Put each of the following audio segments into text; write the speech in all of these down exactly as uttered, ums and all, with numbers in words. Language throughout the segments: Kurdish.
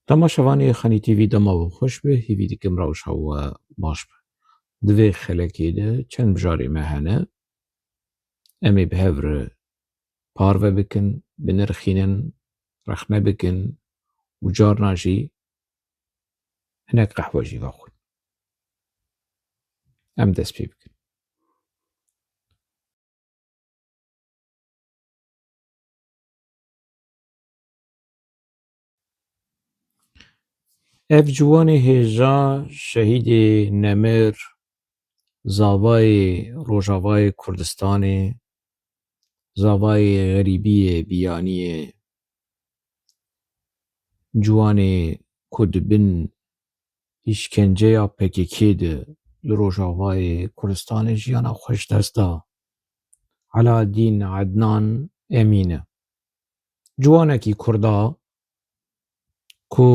Temaşevanê Xanî T V dema we xweş be, hêvî dikim rewşa we baş be. Di vê xelekê de çend mijarê me hene. Em ê bi hev re parve bikin, binirxînin, rexne bikin û carna jî hinek qehwe jî vexwin. Em dest pê bikin. Ev ciwanê hêja şehîdê nemir, zavayê Rojavayê Kurdistanê, zavayê xerîbiyê biyaniyê, ciwanê ku di bin îşkenceya P K K de li Rojavayê Kurdistanê jiyana xwe ji dest da, Eladîn Ednan Emîn e. Ciwanekî Kurd e ku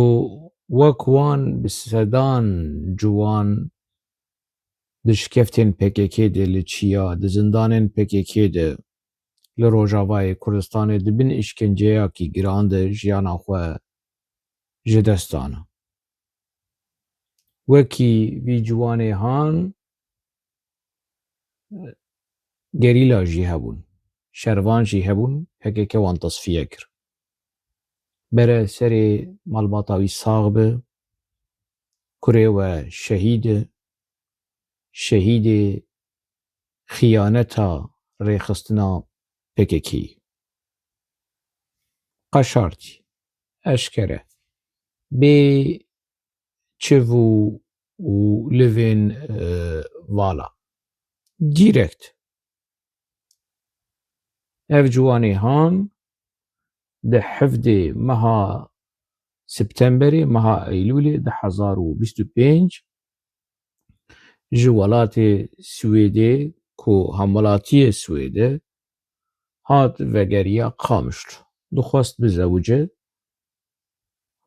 wek wan bi sedan ciwan di şikeftên P K K de li çiya, di zindanên P K K de li Rojavayê Kurdistanê di bin îşkenceyakî giran de jiyana xwe ji dest dane. Wekî vî ciwanê han gerîla jî hebûn, şervan jî hebûn, P K K wan tasfiye kir. Bere serê malbata wî sax be, kurê we şehîd e, şehîdê xiyaneta rêxistina P K K. Qeşartî, eşkere, bê çiv û, û livên, e, vala. Direkt. Ev ciwanê han di hevdê meha Septemberê, meha Eylûlê du hezar û bîst û pênc ji welatê Swêdê ku hemwelatiyê Swêd e, hat vegeriya Qamişlo. Dixwest bizewice,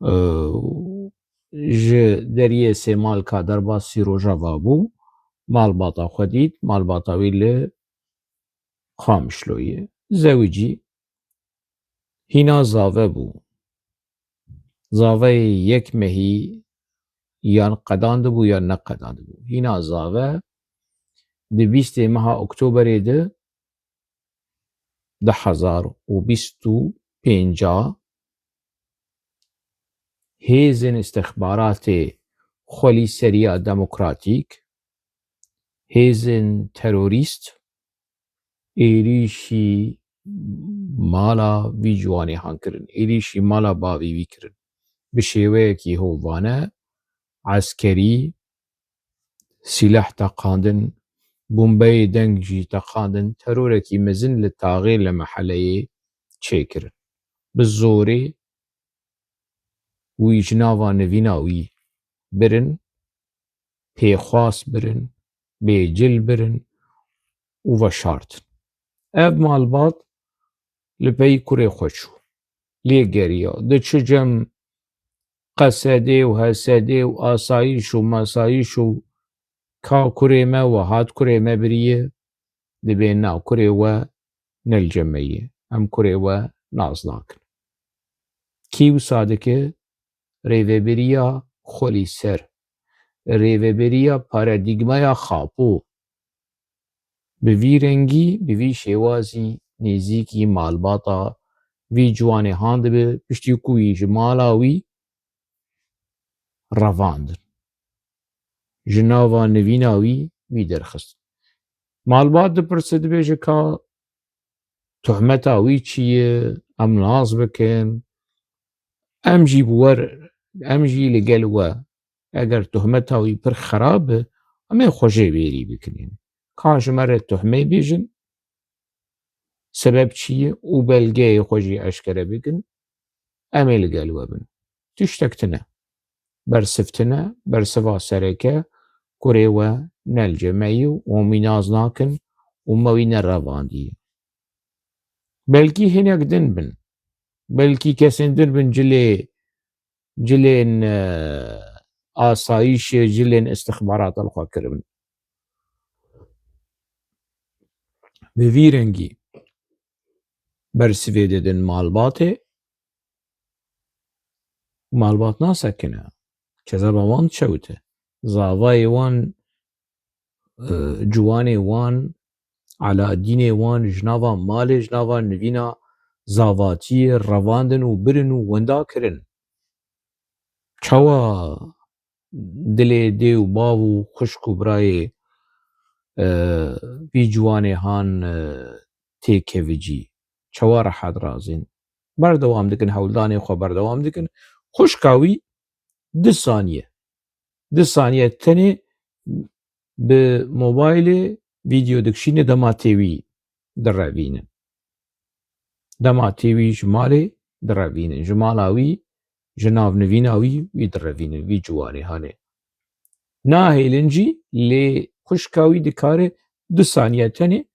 e, ji deriyê Sêmalka derbasî Rojava bû, malbata xwe dît, malbata wî li Qamişloyê zewicî. Hîna zave bû. Zaveyê yek mehî yan qedandibû yan neqedandibû. Hîna zave di bîstê meha Oktoberê de du hezar û bîst û pênc hêzên îstixbaratê xwelîseriya demokratîk, hêzên terorîst êrîşî mala vî ciwanê han kirin, êrîşî mala bavê wî kirin. Bi şêweyekî hovane, eskerî, sîleh teqandin, bombeyê deng jî teqandin, terorekî mezin li taxê li meheleyê çêkirin. Bi zorê wî ji nava nivîna wî birin, pêxwas birin, bêcil birin û veşartin. Ev malbat li pey kurê xwe çû. Lê geriya, diçi cem Qesedê û Hesedê û asayîş û masayîş û ka kurê me we hat kurê me biriye, dibê na kurê we ne li cem me ye. Em kurê we nas nakin. Kî wisa dike? Rêveberiya xwelîser, rêveberiya paradîgmaya xapo, bi vî rengî, bi vî şêwazî nêzîkî malbata vî ciwanê han dibe, piştî ku wî ji mala wî revandin. Ji nava nivîna wî, wî derxistin. Malbat dipirse, dibêje ka Tuhmeta wî çi ye? Em nas bikin. Em jî bi we re, em jî li gel we. Eger tuhmeta wî pir xerab be, em ê xwe jê bêrî bikin. Ka ji me re tuhmê bêjin, sebeb çi ye û belgeyê xwe jî eşkere bikin, em ê li gel we bin. Tiştek tune. Bersiv tune, bersiva sereke, kurê we ne li cem me ye û em wî nas nakin û me wî nerevandiye. Belkî hinek din bin. Belkî kesên din bin cilê, cilên, e, asayîşê, cilên istixbarata li xwe kiribin. Bi vî rengî bersivê didin malbatê, Malbat nasekine. Kezeba wan çewt e. Zavayê wan, e, ciwanê wan, Aladînê wan, ji nava malê, ji nava nivîna zavatiyê revandin û birin û wenda kirin. Çawa dilê dê û bav û xwişk û birayê, e, vî ciwanê han, e, têkevicî? Çawa rehet razîn? Berdewam dikin, hewldanê xwe berdewam dikin. Xwişka wî du saniye, du saniye tenê bi mobaylê vîdeo dikişîne, dema tê wî direvînin. Dema tê wî ji malê direvînin. Ji mala wî, ji nav nivîna wî, wî direvînin, vî ciwanê hanê. Nahêlin jî, lê xwişka wî dikare du saniye tenê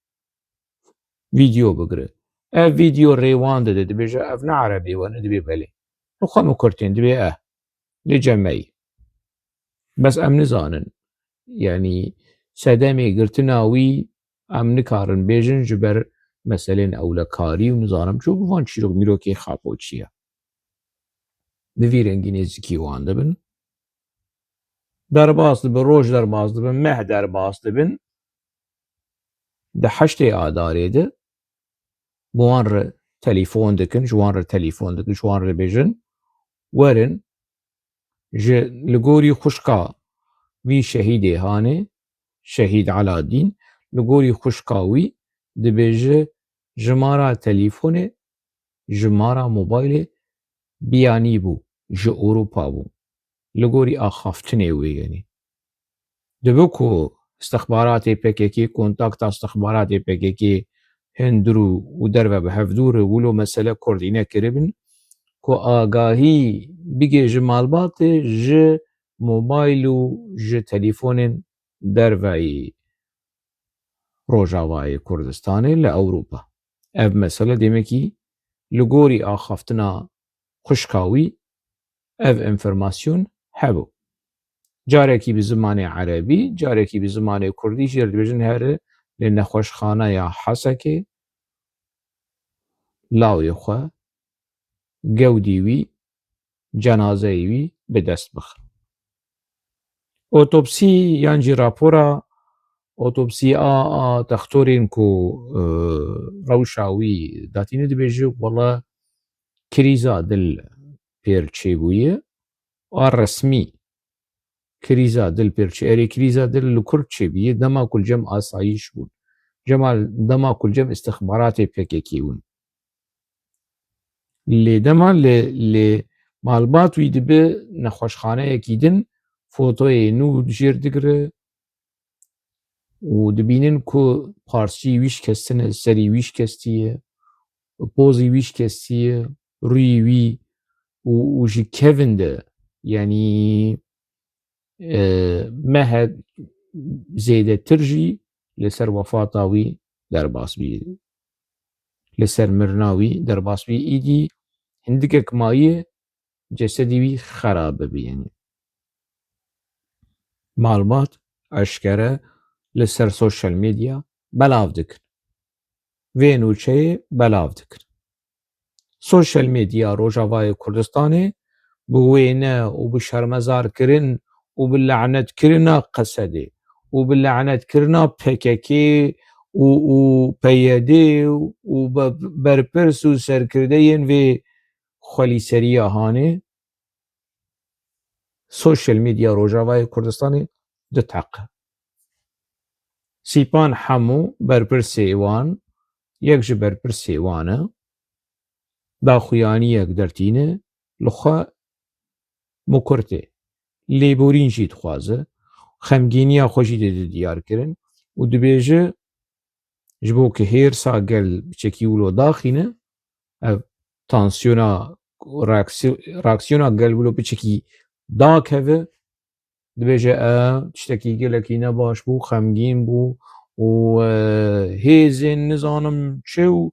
vîdeo bigire. Ev vîdeo rê wan dide, dibêje, ev ne erebê wan e, dibê belê. Li xwe min kurtên, dibê eh. Lê cem me yî. Bes em nizanin. Yanî sedemê girtina wî em nikarin bêjin ji ber meselên ewlekarî û nizanim çi, van çîrok mîrokê xapoçî ye. Bi vî rengî nêzîkî wan dibin. Derbas dibin, roj derbas dibin, meh derbas dibin. Di heştê Adarê de bi wan re telefon dikin, ji wan re telefon dikin, ji wan re dibêjin, werin, ji li gorî xwişka vî şehîdê hanê, şehîd Aladîn, li gorî xwişka wî dibêje, jimara telefonê, jimara mobaylê biyanî bû, ji Ewropa bû. Li gorî axaftinê wê, yanî. Dibe ku istixbaratê P K K, kontakta istixbaratê P K K hindir û, û derve bi hevdû re wilo mesele koordîne kiribin, ku agahî bigê ji malbatê, ji mobayl û ji telefonên derveyî Rojavayê Kurdistanê li Ewropa. Ev mesele demekî li gorî axaftina xwişka wî ev enformasyon hebû. Carekî bi zimanê erebî, carekî bi zimanê kurdî jê re dibêjin here li nexweşxaneya Hesekê lawê xwe, gewdî wî, cenazeyê wî bi dest bixin. Otopsî yan jî rapora otopsî a, a textorên ku, e, rewşa wî datîne dibêje, wela krîza dil pêr çêbûye, a resmî krîza dil pêr çê. Erê, krîza dil li kur çêbûye? Dema ku li cem asayîş bûn. Cema, dema ku li cem istixbaratê P K K bûn. Lê dema li, li malbat wî dibe nexweşxaneyekî din, fotoyê nû jêr digire û dibînin ku parsî wî şikestine, serî wî şikestiye, pozî wî şikestiye, rûyê wî û, û ji kevin de, yanî, e, mehe zêdetir jî li ser wefata wî derbas bî. Li ser mirina wî derbas bî. Îdî hindikek maye cesedî wî xera bibî, yanî. Malbat eşkere li ser sosyal medya belav dikin. Vê nûçeyê belav dikin. Sosyal medya Rojavayê Kurdistanê bi wêne û bi şermezarkirin û bi lanetkirina Qesedê û bi lanetkirina P K K û, û P Y D û be-, berpirs û serkirdeyên vê xwelîseriya hanê, sosyal medya Rojavayê Kurdistanê diteqe. Sîpan Hemo berpirsê wan, yek ji berpirsê wan e, daxuyaniyek dertîne, li xwe mikur tê. Lêborîn jî dixwaze, xemgîniya xwe jî dide diyar kirin û dibêje, ji bo ku hêrsa gel biçekî wilo daxîne, ev tansiyona, reaksi-, reaksiyona gel wilo biçekî dakeve, dibêje, e, tiştekî gelekî nebaş bû, xemgîn bû û, e, hêzên nizanim çi û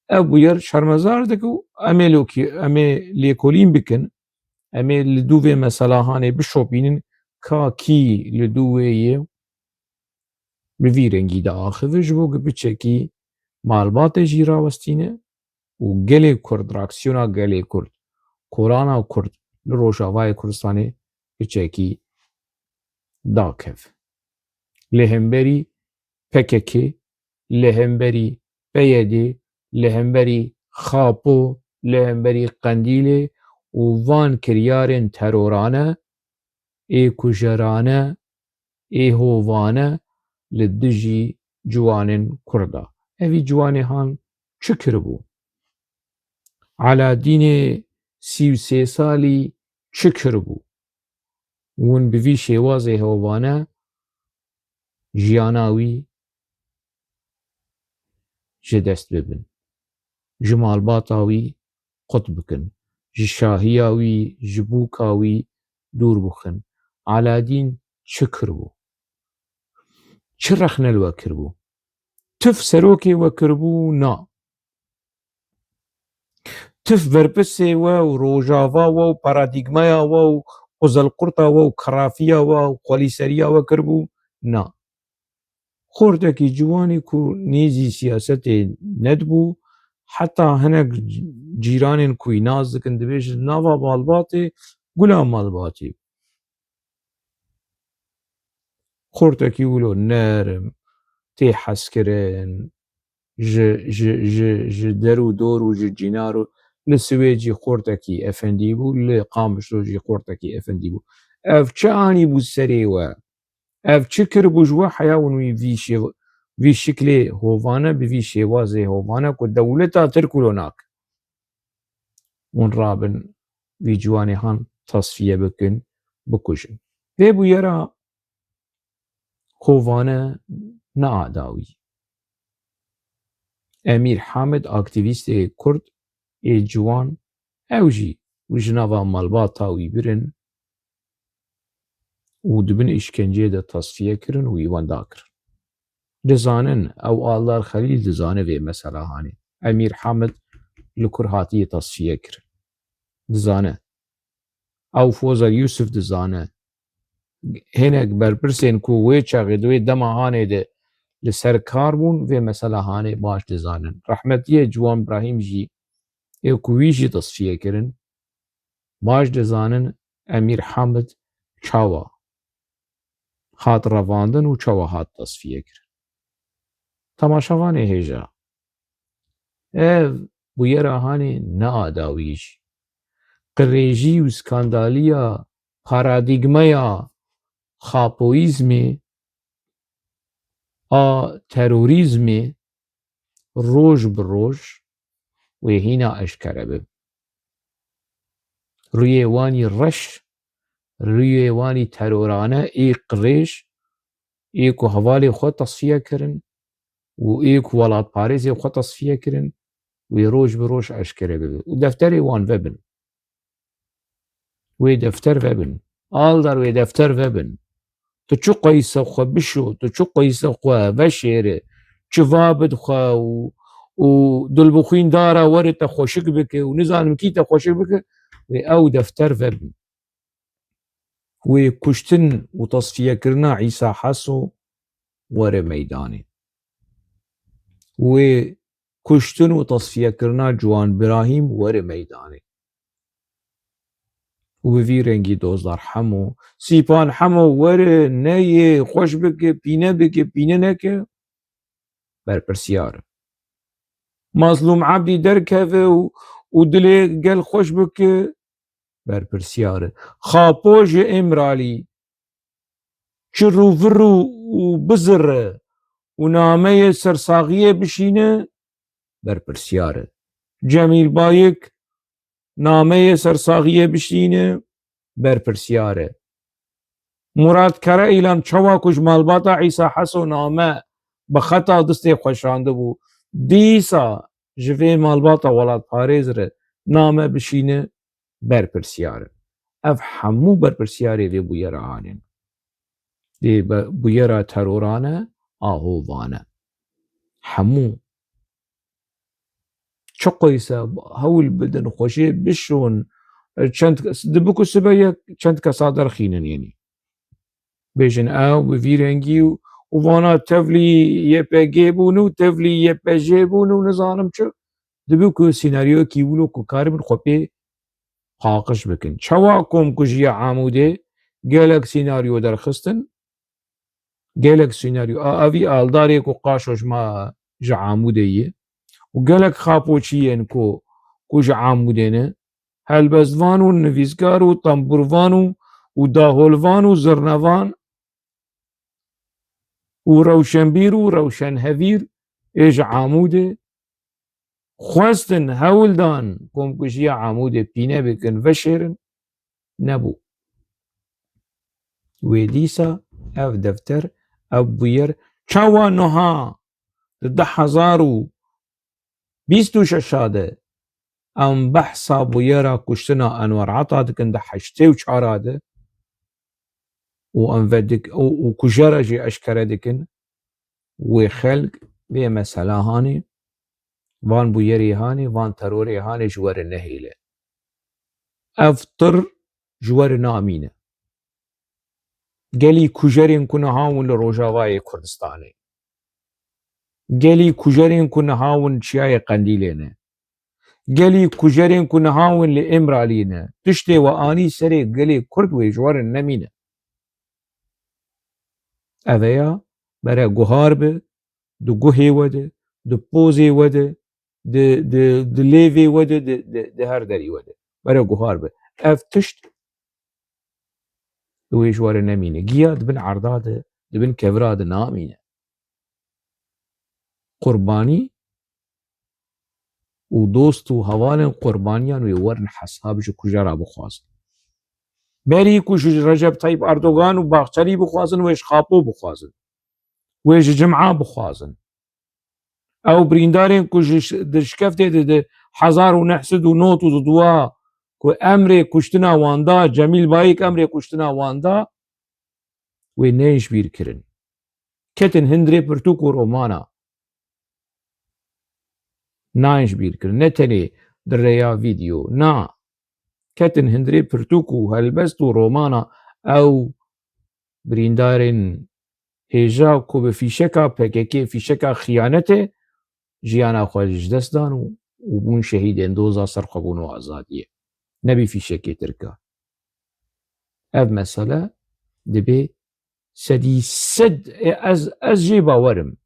ev bûyer şermezar dike û em ê lokî-, em ê lêkolîn bikin, em ê li dû vê mesela hanê bişopînin ka kî li dû wê yê. Bi vî rengî diaxive ji bo ku biçekî malbatê jî rawestîne û gelê Kurd, reaksiyona gelê Kurd, korana Kurd li Rojavayê Kurdistanê piçekî dakev. Li hemberî P K K, li hemberî P Y D, li hemberî Xapo, li hemberî Qendîlê û van kiryarên terorane, ê kujerane, ê hovane li dijî ciwanên Kurda. Evî ciwanê han çi kiribû? Aladînê sî û sê salî çi kiribû? Hûn bi vî şêwazê hovane jiyana wî ji dest bibin. Ji malbata wî qut bikin. Ji şahiya wî, ji bûka wî dûr bixin. Aladîn çi kiribû? Çi rexne li we kiribû? Tif serokê we kiribû? Na. Tif berpirsê we û rojava we û paradîgmaya we û quzelqurta we û kerafiya we û xwelîseriya we kiribû? Na. Xortekî ciwanî ku nêzî siyasetê nedibû, heta hinek cîranên ku wî nas dikin dibêjin nava malbatê, gula malbatê. Xortekî wilo nerm, tê hezkirin, ji, ji, ji, ji der û dor û ji cînar û li Swêd jî xortekî efendî bû, li Qamişlo jî xortekî efendî bû. Ev çi anîbû serê we? Ev çi kiribû ji we heya hûn wî vî şêw-, vî şiklê hovane bi vî şêwazê hovane ku dewleta Tirk wilo nake? Hûn rabin vî ciwanê han tasfiye bikin, bikujin. Vê bûyera hovane neada wî. Emîr Hamid, aktîvîstê Kurd ê ciwan, ew jî ji nava malbata wî birin û di bin îşkenceyê de tasfiye kirin û wî wenda kirin. Dizanin, ew Aldar Xelîl dizane vê mesela hanê. Emîr Hamid li kur hatiye tasfiye kirin. Dizane. Ew Fozel Yusuf dizane. Hinek berpirsên ku wê çaxê di wê dema hanê de li ser kar bûn, vê mesela hanê baş dizanin. Rehmetiyê Ciwan Brahîm jî, ê ku wî jî tasfiye kirin, baş dizanin Emîr Hamid çawa hat revandin û çawa hat tasfiye kirin. Temaşevanê hêja, ev bûyera hanê neada wî jî. Qirêjî û skandaliya paradîgmeya xapoyîzmê, a terorîzmê roj bi roj wê hîna eşkere be. Rûyê wanî reş, rûyê wanî terorane, ê qirêj, ê ku hevalê xwe tasfiye kirin û ê ku welatparêzê xwe tasfiye kirin, wê roj bi roj eşkere bibe û defterê wan vebin. Wê defter vebin. Aldar, wê defter vebin. Tu çi qeyse xwe bişo, tu çi qeyse xwe veşêre, çiva bid xwe û, û dilbixwîndara were te xweşik bike û nizanim kî te xweşik bike, wê ew defter vebin. Wê kuştin û tasfiyekirina Îsa Heso were meydanê. Wê kuştin û tasfiyekirina Ciwan Birahîm were meydanê. Û bi vî rengî dozdar Hemo, Sîpan Hemo were, neyê, xweş bike, pîne bike, pîne neke, berpirsiyar e. Mazlûm Ebdî derkeve û, û dilê gel xweş bike, berpirsiyar e. Xapo ji Îmralî çi rûvir û, û bizire û nameyê sersaxiyê bişîne, berpirsiyar e. Cemîl Bayik nameyê sersaxiyê bişîne, berpirsiyar e. Murat Karaîlan çawa ku ji malbata Îsa Heso name bi xeta distê xwe şandibû, dîsa ji vê malbata welatparêz re name bişîne, berpirsiyar e. Ev hemû berpirsiyarê vê bûyera anên. Vê be-, bûyera terorane a hovane. Hemû. Çi qeyse hewl bidin, xweşê bişon, çend kes, dibiku sibe yek çend kesa derxînin, yenî. Bêjin ew bi vî rengî û, û vana tevlî Y P G bûn û tevlî Y P J bûn û nizanim çi. Dibiku sînaryoyekî wilo ku karibin xwe pê paqij bikin. Çawa komkujiya Amûdê gelek senaryo derxistin, gelek senaryo. A, evî aldarê ku qaşo ji ma ji Amûdê ye û gelek xapoçiyên ku, ku ji Amûdê ne, helbestvan û nivîskar û tembûrvan û, û daholvan û zirnevan û rewşenbîr û rewşenhevîr ê ji Amûdê xwestin, hewl dan komkujiya Amûdê pîne bikin, veşêrin, nebû. Wê dîsa ev defter, ev bûyer çawa niha di du hezar û bîst û şeş de em behsa bûyera kuştina Enwer Ata dikin di heştê û çar de û em vedik-, û, û kujera jî eşkere dikin, wê xelk vê mesela hanê, van bûyerê hanê, van terorê hanê ji we re nehêle. Ev tir ji we re namîne. Gelî kujerên ku niha hûn li Rojavayê Kurdistanê, gelî kujerên ku niha hûn çiyayê Qendîlê ne, gelî kujerên ku niha hûn li Îmraliyê ne, tiştê we anî serê gelê Kurd wê ji we re nemîne. Ev e ya, bere guhar bi, di guhê we de, di pozê we de, di, di, di lêvê we de, di, di, di her derî we de. Bere guhar bi. Ev tişt wê ji we re nemîne. Giya di bin erda de, di bin kevira de namîne. Qurbanî û dost û hevalên qurbaniyan wê werin hesab ji kujera bixwazin. Berî ku ji Recep Tayyip Erdogan û Baxçelî bixwazin, wê ji Xapo bixwazin. Wê ji Cima bixwazin. Ew birîndarên ku ji ş-, di şikeftê de di hezar û neh sed û nod û dua ku emrê kuştina wan da, Cemîl Bayik emrê kuştina wan da, wê neyên ji bîr kirin. Ketin hundirê pirtûk û romana. Nayên ji bîr kirin. Ne tenê di rêya vîdeo. Na. Ketin hundirê pirtûk û helbest û romana ew birîndarên hêja ku bi fîşeka P K K, fîşeka xiyanetê jiyana xwe ji dest dan û, û bûn şehîdên doza serxwebûn û azadiyê. Nebî fîşekê tirka. Ev mesele dibê sedî sed, e, ez, ez jê bawer im.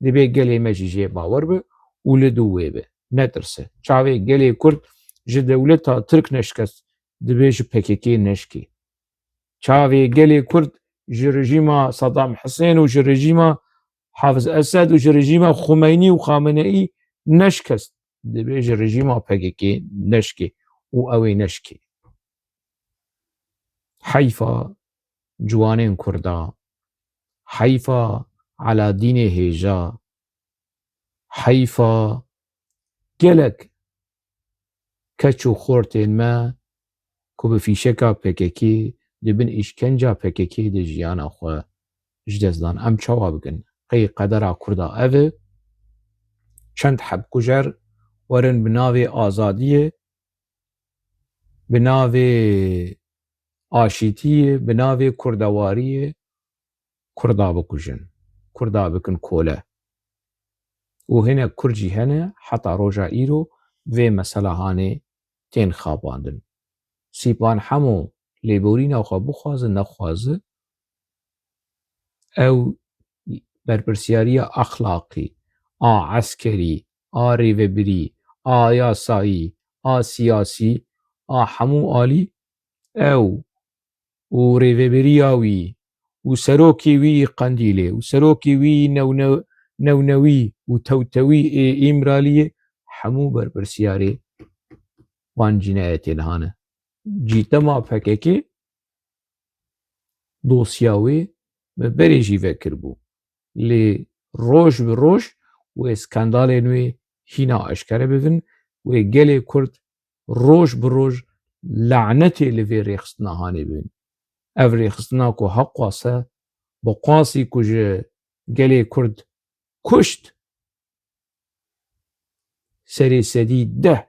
Dibê gelê me jî jê bawer be û li dû wê be. Netirse. Çavê gelê Kurd ji dewleta Tirk neşkest, dibê ji P K K neşkê. Çavê gelê Kurd ji rejîma Saddam Husên û ji rejîma Hafiz Esed û ji rejîma Xumeynî û Xameneî neşkest, dibê ji rejîma P K K neşkê û ew ê neşkê. Heyfa ciwanên Kurda, heyfa Eladînê hêja, heyfa gelek keç û xortên me ku bi fîşeka P K K, di bin îşkenca P K K de jiyana xwe ji dest dan. Em çawa bikin? Qey qedera Kurda ev e? Çend heb kujer werin bi navê azadiyê, bi navê aşîtiyê, bi navê kurdewariyê Kurda bikujin, Kurda bikin kole. Û hinek Kurd jî hene heta roja îro vê mesela hanê tên xapandin. Sîpan hemû lêborîna xwe bixwaze nexwaze, ew berpirsiyariya exlaqî, a eskerî, a rêvebirî, a yasayî, a siyasî, a hemû alî ew û rêvebiriya wî û serokê wî yî Qendîlê û serokê wî yî newne-, newnewî û tewtewî ê Îmraliyê hemû berpirsiyarê van cînayetê niha ne. Cîtema P K K dosya wê me berê jî vekiribû. Lê roj bi roj wê skandalên wê hîna eşkere bibin, wê gelê Kurd roj bi roj lanetê li vê rêxistina hanê bibin. Ev rêxistina ku heqwase, bi qasî ku ji gelê Kurd kuşt, serê sedî deh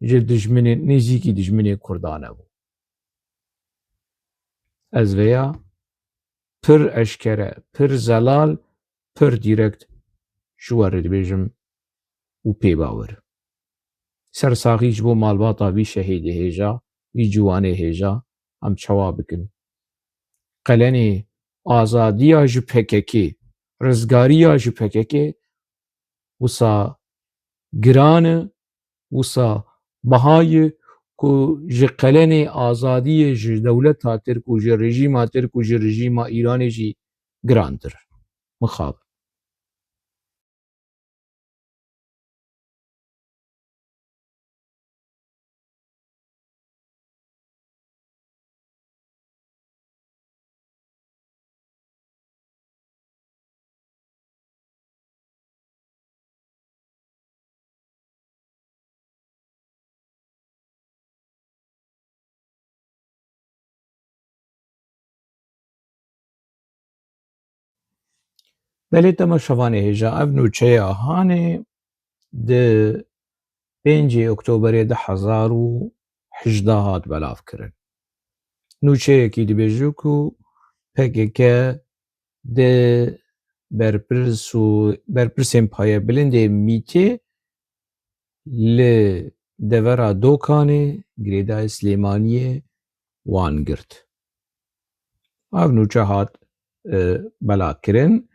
ji dijminên, nêzîkî dijminê Kurdan hebû. Ez vêya pir eşkere, pir zelal, pir dîrekt ji we re dibêjim û pê bawer. Sersaxî ji bo malbata vî şehîdê hêja, vî ciwanê hêja, em çawa bikin? Qelenê azadiya ji P K K, rizgariya ji P K K wisa giran e, wisa biha ye ku ji qelenê azadiyê ji dewleta Tirk û ji rejîma Tirk û ji rejîma Îranê jî girantir. Mixabin. Belê temaşevanê hêja, ev nûçeya hanê di pêncê Oktoberê du hezar û hejdeh hat belavkirin. Nûçeyekî dibêje ku P K K di berpirs û berpirsên payebilindê mîtê li devera Dokanê, girêdayê Silêmaniyê wan girt. Ev nûçe hat, e, belakirin.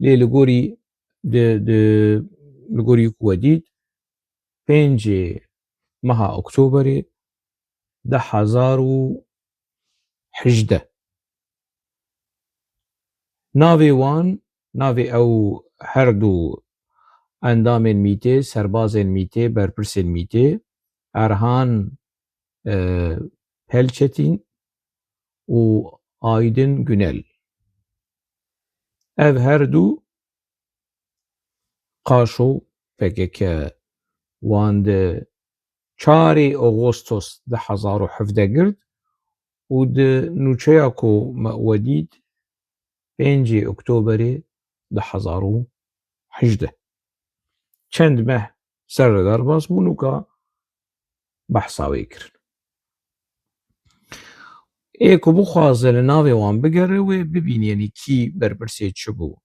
Lê li gorî di, di, li gorî ku we dît, pêncê meha Oktoberê du hezar û hejdeh. Navê wan, navê ew her du endamên mîtê, serbazên mîtê, berpirsên mîtê, Erhan, e, Pelçetîn û Aydin Günel. Ev her du Qaşo P K K wan di çarê Ağustos du hezar û hevdeh girt û di nûçeya ku me we dît, pêncê Oktoberê du hezar û hejdeh. Çend meh ser re derbas bûn û ka behsa wê kirin. Ê ku bixwaze li navê wan bigere, wê bibînî, yanî kî berpirsê çi bû?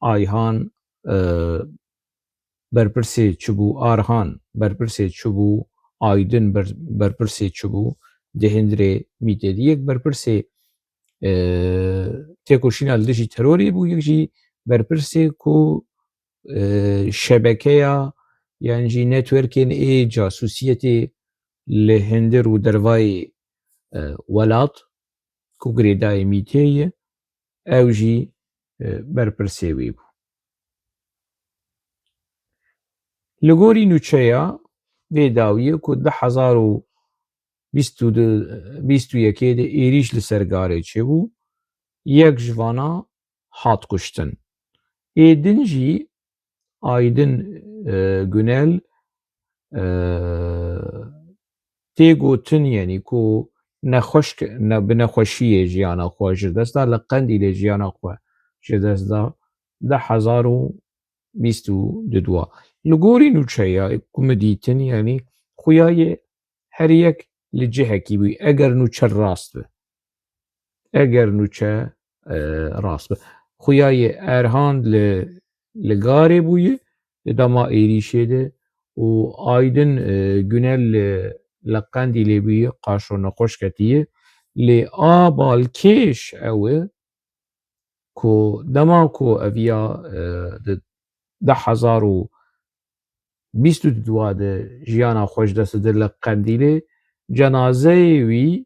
Ayhan, e, berpirsê çi bû? Arhan berpirsê çi bû? Aydin ber-, berpirsê çi bû? Di hundirê mîtê de yek berpirsê, e, têkoşîna li dijî terorê bû, yek jî berpirsê ku e, şebekeya yan jî netwerkên ê casûsiyetê li hundir û dervayê, e, welat ku girêdayê mîtê ye, ew jî, e, berpirsê wê bû. Li gorî nûçeya vê dawiyê ku du hezar û bîst û du, bîst û yekê de êrîş li ser garê çêbû, yek ji vana hat kuştin. Ê din jî Aydin, e, Günel, e, tê gotin, yanî ku nexweş ke-, ne-, bi nexweşiyê jiyana xwe ji dest da, li Qendîlê jiyana xwe ji dest da, du hezar û bîst û du. Li gorî nûçeya ku min dîtin, yanî xuya yê her yek li cihekî bû, eger nûçe rast be. Eger nûçe, e, rast be. Xuya yê Erhan li, li garê bûye, di dema êrîşê de û Aydin, e, Günel li, li Qendîlê bûye, qaşo nexweş ketiye. Lê a balkêş ew e, ku dema ku eviya, e, di du hezar û bîst û du de jiyana xwe ji dest dide li Qendîlê, cenazeyê wî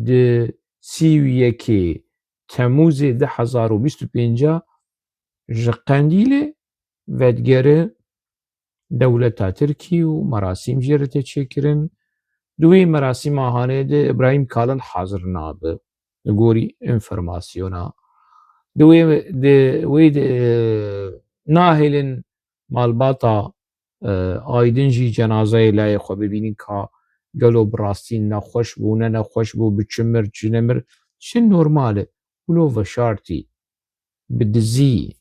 di sî û yekê Temûzê du hezar û bîst û pênc ji Qendîlê vedigere dewleta Tirkî û merasîm jê re tê çêkirin. Di wê merasîma hanê de Îbrahîm Kalin hazir nabe, li gorî înformasyona. Di wê, di wê de, e, nahêlin malbata, e, Aydin jî cenazeyê layê xwe bibînin ka gelo bi rastî nexweş bû, ne nexweş bû, bi çi mir, çi nemir, çi normal e. Wilo veşartî, bi dizî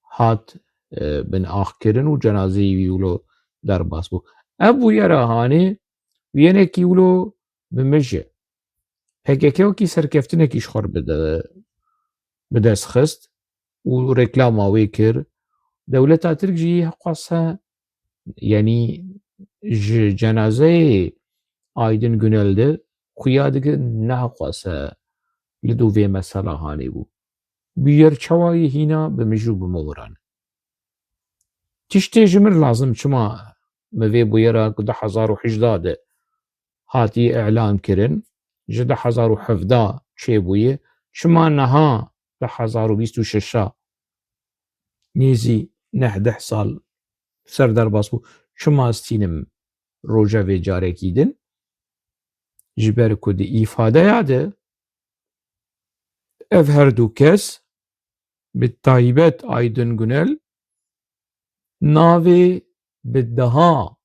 hat, e, bin ax kirin û cenazeyê wî wilo derbas bû. Ev bûyera hanê wî yenekî wilo bi mij e. P K K wekî serkeftinekî ji xwe re bi de-, bi dest xist û reklama wê kir. Dewleta Tirk jî xwest, yanî ji cenazeyê Aydin Gunel de xuya dike nexwase li dû vê mesela hanê bû. Bûyer çawa yê hîna bi mij û bi Moran. Tiştê ji min lazim çima me vê bûyera ku du hezar û hejda de hatiye îlan kirin, ji du hezar û hevdeh çêbûye, çima niha du hezar û bîst û şeş a nêzî neh deh sal ser derbas bû, çima ez tînim rojevê carekî din? Ji ber ku di îfadeya de ev her du kes, bi taybet Aydin Gunel, navê bi deha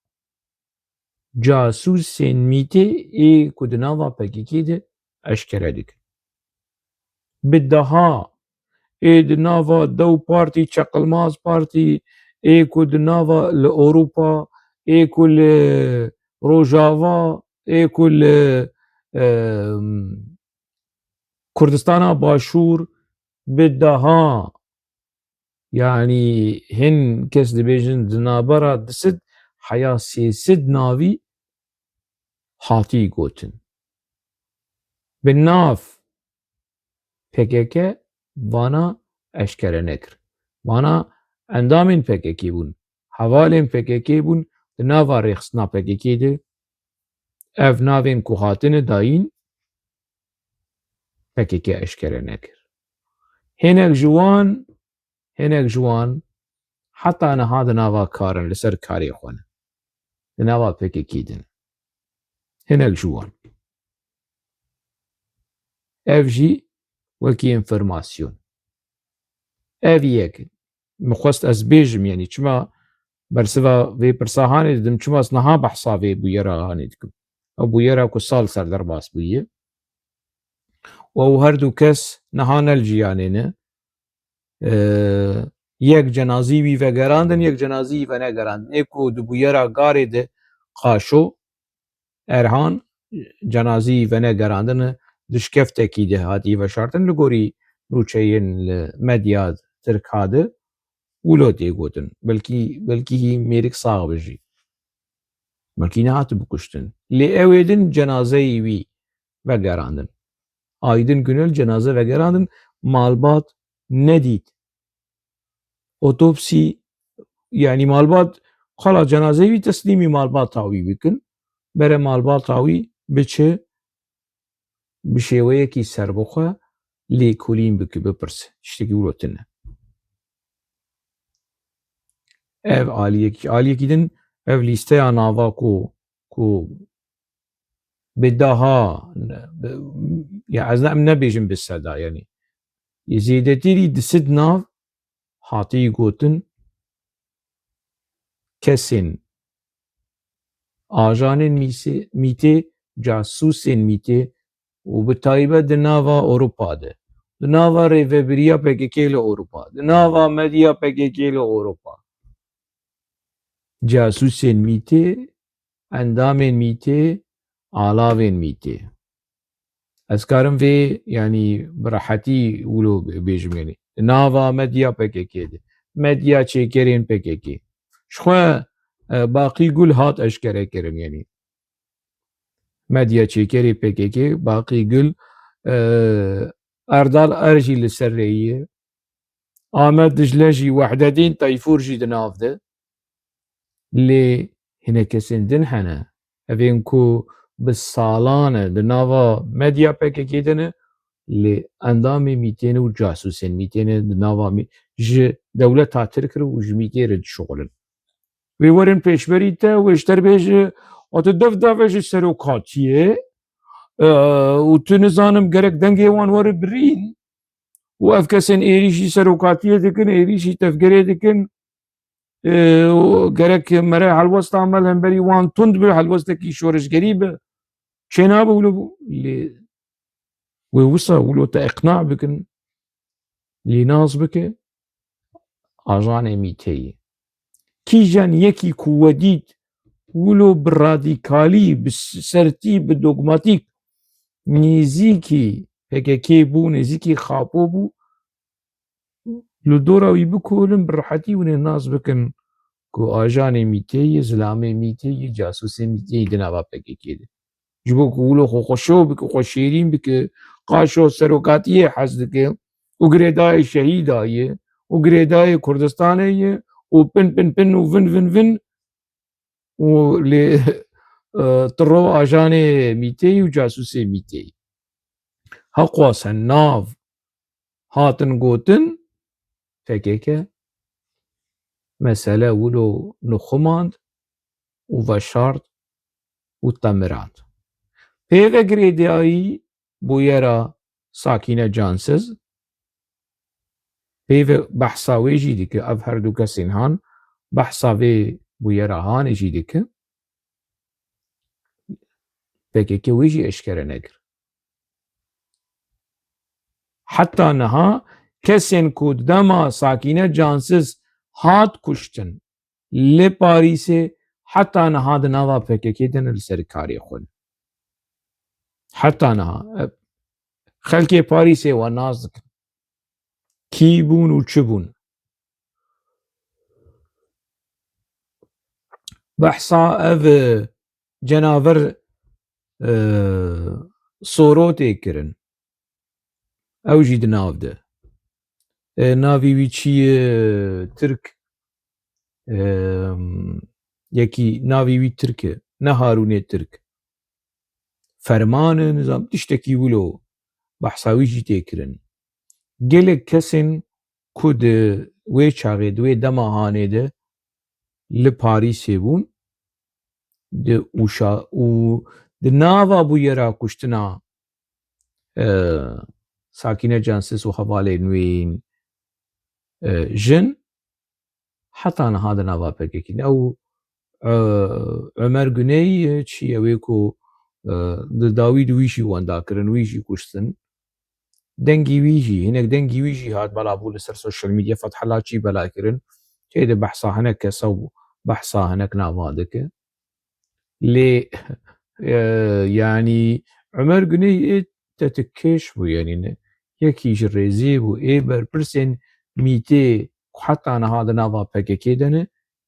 casûsên mîtê ê ku di nava P K K de eşkere dikin. Bi deha ê di nava dew partî, çeqilmaz partî, ê ku di nava li Ewropa, ê ku li Rojava, ê ku li, em, Kurdistana Başûr bi deha, yanî hin kes dibêjin di navbera du sed heya sê sed navî hatî gotin. Bi nav P K K vana eşkere nekir. Vana endamên P K K bûn, hevalên P K K bûn, di nava rêxistina P K K de ev navên ku hatine dayîn P K K eşkere nekir. Hinek ji wan, hinek ji wan heta niha di nava kar in, li ser karê xwe ne. Di nava P K K de ne. Hinek ji wan. Ev jî wekî enformasyon. Ev yek. Min xwest ez bêjim, yanî çima bersiva vê pirsa hanê didim, çima ez niha behsa vê bûyera hanê dikim. Ew bûyera ku sal ser derbas bûye. Û ew her du kes niha ne li jiyanê ne. Eee, yek cenazî wî vegerandin, yek cenazî wî venegerandin. Ê ku di bûyera Garê de Qaşo, Erhan cenazî venegerandin, di şkeftekî de hatiye veşartin, li gorî nûçeyên li medya Tirka de wilo tê gotin. Belkî, belkî hî mêrik sax be jî. Belkî nehatibe kuştin. Lê ew ê din cenazeyê wî vegerandin. Aydin Gunel cenaze vegerandin, malbat nedît. Otopsî, yanî malbat, qala cenazeyê wî teslîmî malbata wî bikin. Bere malbata wî biçe, bi şêweyekî serbixwe lêkolîn bike, bipirse. Tiştekî wilo tune. Ev aliyekî, aliyekî din, ev lîsteya nava ku, ku bi daha, bi, ya ez ne, em nebêjin bi seda, yanî zêdetirî di sed nav hatî gotin, kesên ajanên mîsê-, mîtê, casûsên mîtê û bi taybet di nava Ewropa de, di nava rêvebiriya P K K li Ewropa, di nava medya P K K li Ewropa, casûsên mîtê, endamên mîtê, alavên mîtê. Ez karim vê, yanî bi rehetî wilo bêjim, yanî di nava medya P K K de, medya çêkerên P K K. Ji xwe, e, Baqî Gul hat eşkere kirin, yanî medya çêkerê P K K, Baqî Gul, e, Erdal Er jî li ser rêyê ye. Amed Dicle jî, Wehdedîn Tayfûr jî di nav de. Lê hinek kesên din hene. Evên ku bi salan e di nava medya P K K de ne, lê endamê mîtê ne û casûsên mîtê ne di nava mî-, ji dewleta Tirk re û ji mîtê re dişuxulin. Wê werin pêşberî te, wê ji te re bêje, o tu dev dave ji serokatiyê, e, û tu nizanim gerek dengê wan were birîn û ev kesên êrîşî serokatiyê dikin, êrîşî tevgerê dikin, e, û gerek mere helwesta me li hemberî wan tund be, helwestekî şoreşgerî be. Çênabe wilo bû. Lê wê wisa wilo te iqna bikin, lê nas bike, ajanê mîteyî. Kîjan yekî ku we dît wilo bi radîkalî, bi sertî, bi dogmatîk nêzîkî P K K bû, nêzîkî Xapo bû, li dora wî bikolin, bi rehetî hûn ê nas bikin ku ajanê mîtê yê, zilamê mîtê yê, casûsê mîtê yê di nava P K K de. Ji bo ku wilo xwe xweşo bike, xwe şêrîn bike, qaşo serokatiyê hez dike û girêdayê şehîda ye û girêdayê Kurdistanê ye û pin pin pin û vin vin vin û lê, e, tiro ajanê mîtê yê û casûsê mîtê yê. Heqwa se nav hatin gotin, P K K mesele wilo nixumand û veşart û temirand. Pê ve girêdayî bûyera Sakîne Cansiz, pê ve behsa wê jî dike, ev her du kesên han behsa vê bûyera hanê jî dike. P K K wê jî eşkere nekir. Heta niha kesên ku di dema Sakîne Cansiz hat kuştin li Parîsê, heta niha di nava P K K de ne, li ser karê xwe ne. Heta niha, e, xelkê Parîsê we nas dikin. Kî bûn û çi bûn? Behsa ev, e, cenaver, e, Soro tê kirin. Ew jî di nav de. E, navê wî çi ye? Tirk. E, yekî navê wî Tirk e. Ne Harûnê Tirk. Ferman e, nizam, tiştekî wilo. Behsa wî jî tê kirin. Gelek kesên ku di wê çaxê, di wê dema hanê de li Parîsê bûn, di ûşa-, û di nava bûyera kuştina, e, Sakîne Cansiz û hevalên wî, e, jin, heta niha di nava P K K ne. Ew, e, Ömer Güney, e, çi ye wê ku, e, di dawî de wî jî wenda kirin, wî jî kuştin. Dengî wî jî, hinek dengî wî jî hat bela bû li ser social media, Fethullah çî bela kirin. Tê de behsa hinek kesa û behsa hinek nava dike. Lê, e, yanî Ömer Güney ê tetikkeş bû, yanî ne, yekî ji rêzê bû, ê berpirsên mîtê ku heta niha di nava P K K de ne,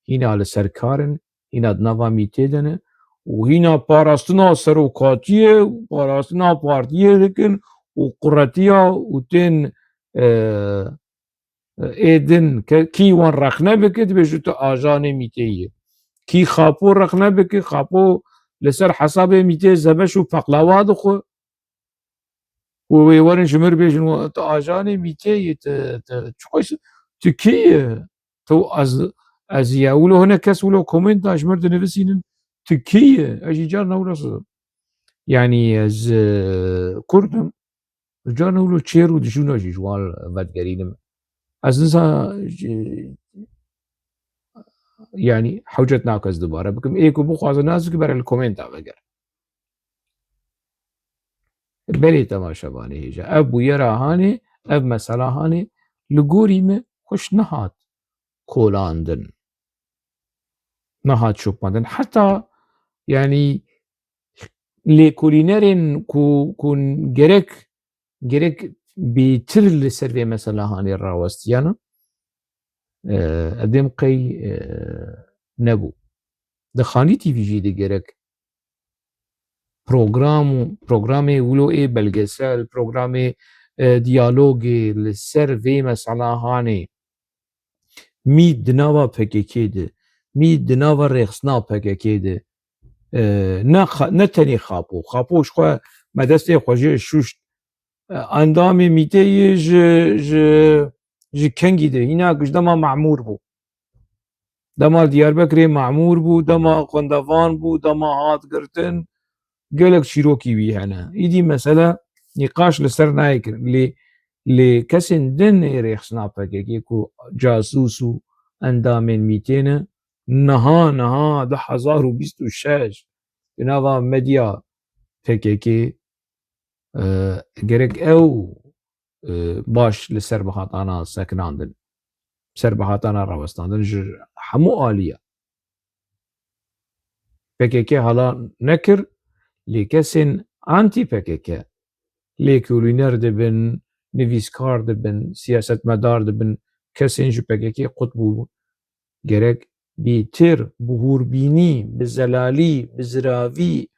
hîna li ser kar in, hîna di nava mîtê de ne û hîna parastina serokatiyê û parastina partiyê dikin û quretiya û tên, e, ê din ke-, kî wan rexne bike, dibêje tu ajanê mîtê yî. Kî Xapo rexne bike, Xapo li ser hesabê mîtê zebeş û peqlawa dixwe. Û wê werin ji mir bêjin, tu ajanê mîtê yî, tu, tu, çi xwe, tu kî yî? Tu ez, ez ya wilo hinek kes wilo komenta ji mir dinivîsînin, tu kî yî? Ez jî carna wilo s-, yanî ez, e, Kurd im. Carna wilo çêr û dijûna jî ji wan vedigerînim. Ez niza, e, yanî hewcet nake ez dubare bikim. Ê ku bixwaze nas bike bere li komenta vegere. Belê temaşevanê hêja. Ev bûyera hanê, ev mesela hanê li gorî me xweş nehat kolandin. Nehat şopandin. Heta, yanî, lêkolînerên ku, ku gerek, gerek bêtir li ser vê mesela hanê rawestiyana, e, edêm qey, e, nebû. Di Xanî T V jî de gerek program û programê wilo ê belgesel, programê, e, diyalogê li ser vê mesela hanê mît di nava P K K de, mît di nava rêxistina P K K de, e, ne xa-, ne tenê Xapo. Xapo ji xwe me destê xwe jê şuşt. E, endamê mîtê yê ji, ji, ji kengî de, hîna ku ji dema Memûr bû. Dema Diyarbekirê Memûr bû, dema Xwendevan bû, dema hat girtin, gelek çîrokî wî hene. Îdî mesele nîqaş li ser nayê kirin. Lê, lê kesên din ê rêxistina P K K ku casûs û endamên mîtê ne, niha, niha du hezar û bîst û şeş di nava medya P K K, e, gerek ew, e, baş li ser bihatana sekinandin, ser bihatana rawestandin ji hemû aliya. P K K hala nekir, lê kesên anti P K K, lêkolîner dibin, nivîskar dibin, siyasetmedar dibin, kesên ji P K K qut bû, gerek bêtir, bi hûrbînî, bi zelalî, bi ziravî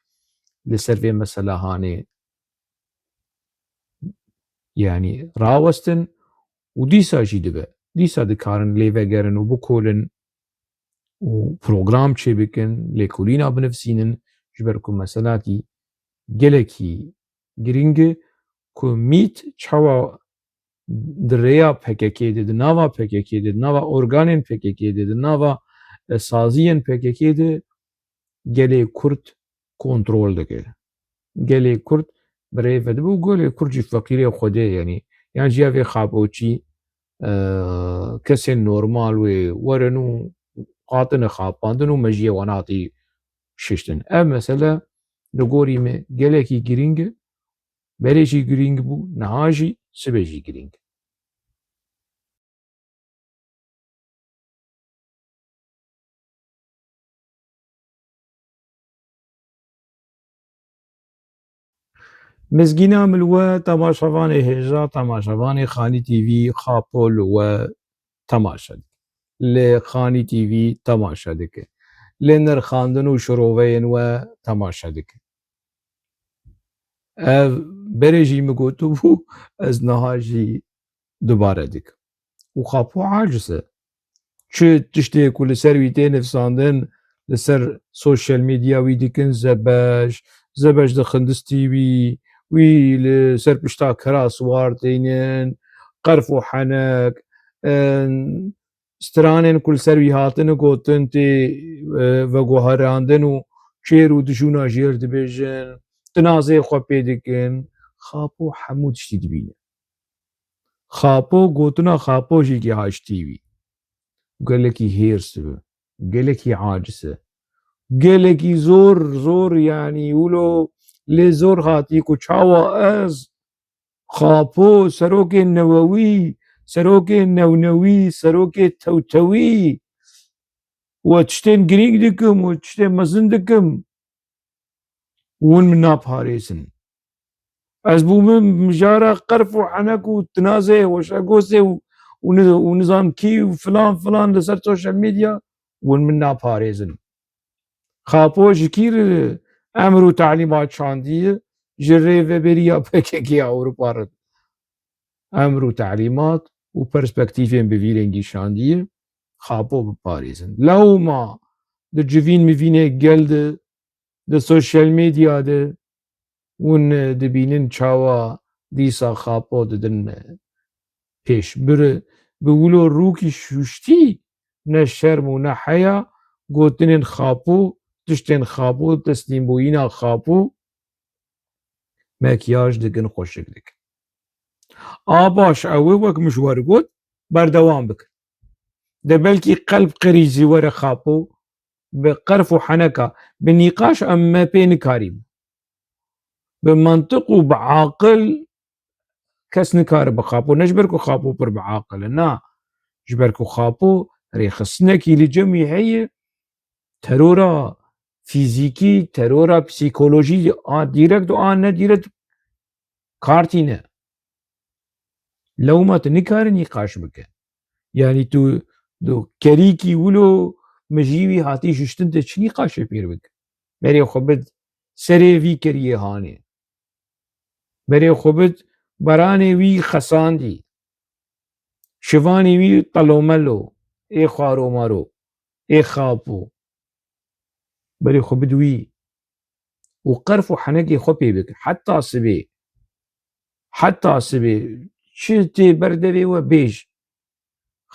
li ser vê meselehanê, yanî rawestin û dîsa jî dibe. Dîsa dikarin lê vegerin û bikolin û program çêbikin, lêkolîna binivîsînin, ji ber ku meselatî gelekî girîng e ku mît çawa di rêya P K K de, di nava P K K de, di nava organên P K K de, di nava, e, saziyên P K K de gelê Kurd kontrol dike. Gelê Kurd bi rê ve dibe û gelê Kurd jî feqîrê Xwedê, yanî, yan jî ya vê xapoçî, e, kesên normal wê werin û hatine xapandin û mejiyê wan hatî şiştin. Ev mesele li gorî me gelekî girîng e. Berê jî girîng bû, niha jî, sibê jî girîng e. Mizgîna min li we temaşevanê hêja, temaşevanê Xanî T V, Xapo li we temaşe dike. Li Xanî T V temaşe dike. Li nirxandin û şiroveyên we temaşe dike. Ev berê jî min gotibû, ez niha jî dubare dikim. Û Xapo aciz e. Çi tiştê ku li ser wî tê nivîsandin, li ser sosyal medya wî dikin zebeş, zebeş dixin distî wî, wî li ser pişta kera siwar tênin, qerf û henek, en, stranên ku li ser wî hatine gotin tê, e, veguherandin û çêr û dijûna jêr dibêjin, tinazê xwe pê dikin. Xapo hemû tiştî dibîne. Xapo, gotina Xapo jî gihaştî wî. Gelekî hêrs dibe. Gelekî aciz e. Gelekî zor, zor, yanî wilo lê zor hatî ku çawa ez Xapo, serokê newewî, serokê newnewî, serokê tewtewî, we tiştên girîng dikim, we tiştên mezin dikim. Hûn min naparêzin. Ez bûme mijara qerf û henek û tinazê, weşegosê û, û ni-, û nizam kî û filan filan li ser sosyal medya, hûn min naparêzin. Xapo ji kî re emr û telîmat şandiye? Ji rêveberiya P K K ya Ewropa re emr û telîmat û perspektîfên bi vî rengî şandiye. Xapo biparêzin. Lewma di civîn mivînê gel de, di sosyal medya de hûn dibînin çawa dîsa Xapo didin pêş. Bir, bi wilo rûkî şûştî, ne şerm û ne heya, gotinên Xapo, tiştên Xapo, teslîmbûyîna Xapo, mekyaj dikin, xweşik dikin. A baş, ew ê wek min ji we re got, berdewam bikin. De belkî qelb qirîzî were Xapo, bi qerf û heneka, bi nîqaş em me pê nikarî. Bi mantiq û bi aqil kes nikare bi Xapo, ne ji ber ku Xapo pir bi aqil e, na, ji ber ku Xapo rêxistinekî li cem wî heye, terora fîzîkî, terora psîkolojî, a dîrekt û a nedîrekt kar tîne. Lewma tu nikare nîqaş bike. Yanî tu, tu kerîkî wilo mijî wî hatî şuştin, tu çi nîqaşê pêr bike? Berê xwe bid serê vî keriyê hanê. Berê xwe bid beranê wî xesandî. Şivanê wî telomelo, ê xwaromaro, ê xapo. Berê xwe bid wî û qerf û henekê xwe pê bik. Heta sibê, heta sibê çi tê ber devê we bêj.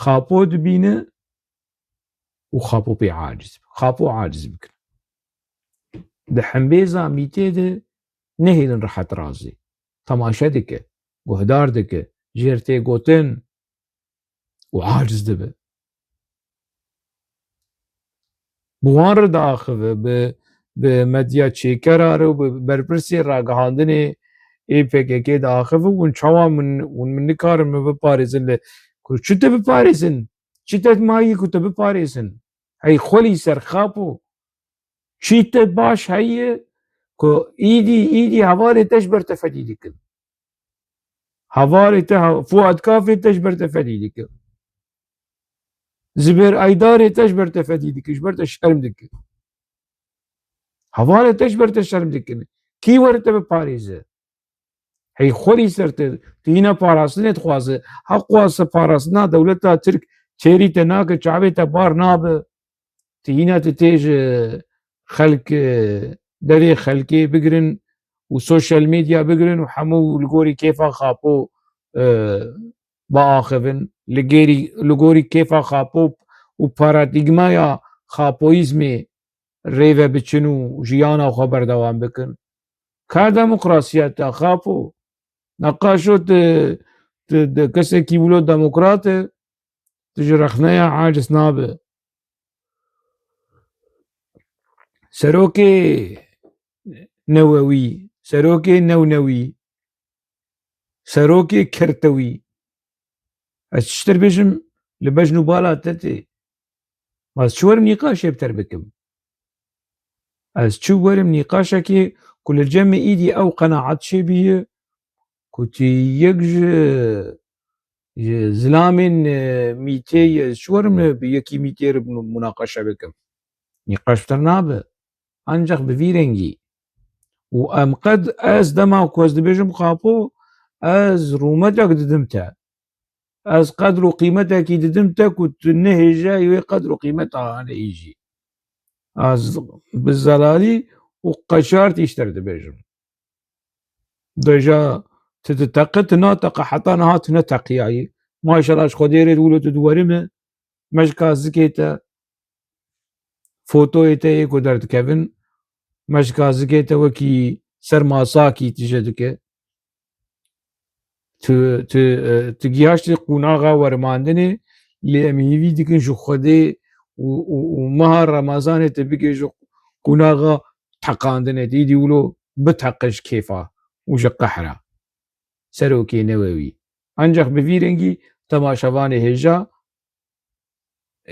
Xapo dibîne û Xapo pê aciz, Xapo aciz bikin. Di hembêza mîtê de nehêlin rehet razê. Temaşe dike, guhdar dike, jêr tê gotin û aciz dibe. Bi wan re diaxive, bi, bi medya çêkera re û bi berpirsê ragihandinê ê P K K diaxive, hûn çawa min, hûn min nikarin min biparêzin lê ku çi te biparêzin? Çi te mayî ku te biparêzin? Hey xwelî ser Xapo. Çi te baş heye ku îdî, îdî hevalê te ji ber te fedî dikin? Hevalê te, ha-, Fuad Kafê te ji ber te fedî dikin. Zibêr Eydarê te ji ber te fedî dikin, ji ber te şerm dikin. Hevalê te ji ber te şerm dikin. Kî were te biparêze? Hey xwerî ser te, tu hîna parastinê dixwaze. Heq xwaze parastina dewleta Tirk çêrî te nake, çavê te bar nabe. Tu hîna tu tê ji xelk, e, devê xelkê bigirin û sosyal medya bigirin û hemû li gorî kêfa Xapo, e, biaxivin. Li gêrî, li gorî kêfa Xapo û paradîgmaya xapoyîzmê rê ve biçin û jiyana xwe berdewam bikin. Ka demokrasiya te Xapo? Neqaşo tu, tu, tu kesekî wilo demokrat e, tu ji rexneya aciz nabe. Serokê newewî, serokê newnewî, serokê kertewî. Ez çitir bêjim, li bejn û bala te tê. Ma ez çi werim nîqaşê bi te re bikim? Ez çi werim nîqaşekê ku li cem me îdî ew qenaet çêbîye ku tu yek ji, ji zilamên, e, mîtê ye, ez çi werim bi yekî mîtê re mû-, mûnaqeşe bikim? Nîqaş bi te re nabe. Ancaq bi vî rengî. Û em qed, ez dema ku ez dibêjim Xapo, ez rûmetek didim te. Ez qedr û qîmetekî didim te ku tu nehêje wê qedr û qîmeta hane î jî. Ez bi zelalî û qeşartî ji te re dibêjim. Deja tu diteqe, tu nateqe, heta niha tu neteqiyayî. Maşallah ji Xwedê rê wilo tu diwerime, meşka zikê te, fotoyê te yê ku derdikevin, meşka zikê te wekî ser masakî tije dike. Tu, tu, e, tu gihaştî qûnaxa werimandinê, lê em hêvî dikin ji Xwedê û, û, û meha Remezanê tu bigihîje qûnaxa teqandinê, tu îdî wilo biteqe ji kêfa û ji qehra. Serokê newewî. Ancaq bi vî rengî temaşevanê hêja,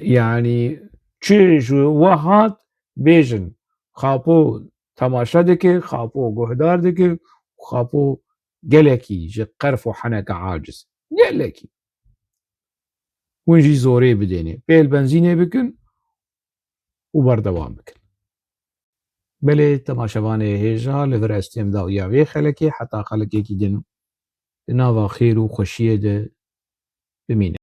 yanî çi ji we hat bêjin, Xapo temaşe dike, Xapo guhdar dike, Xapo gelekî ji qerf û heneke aciz. Gelekî. Hûn jî zorê bidêne. Pêl benzînê bikin û berdewam bikin. Belê, temaşevanê hêja, li vir ez têm dawiya vê xelekê, heta xelekekî din di nava xêr û xweşiyê de bimînin.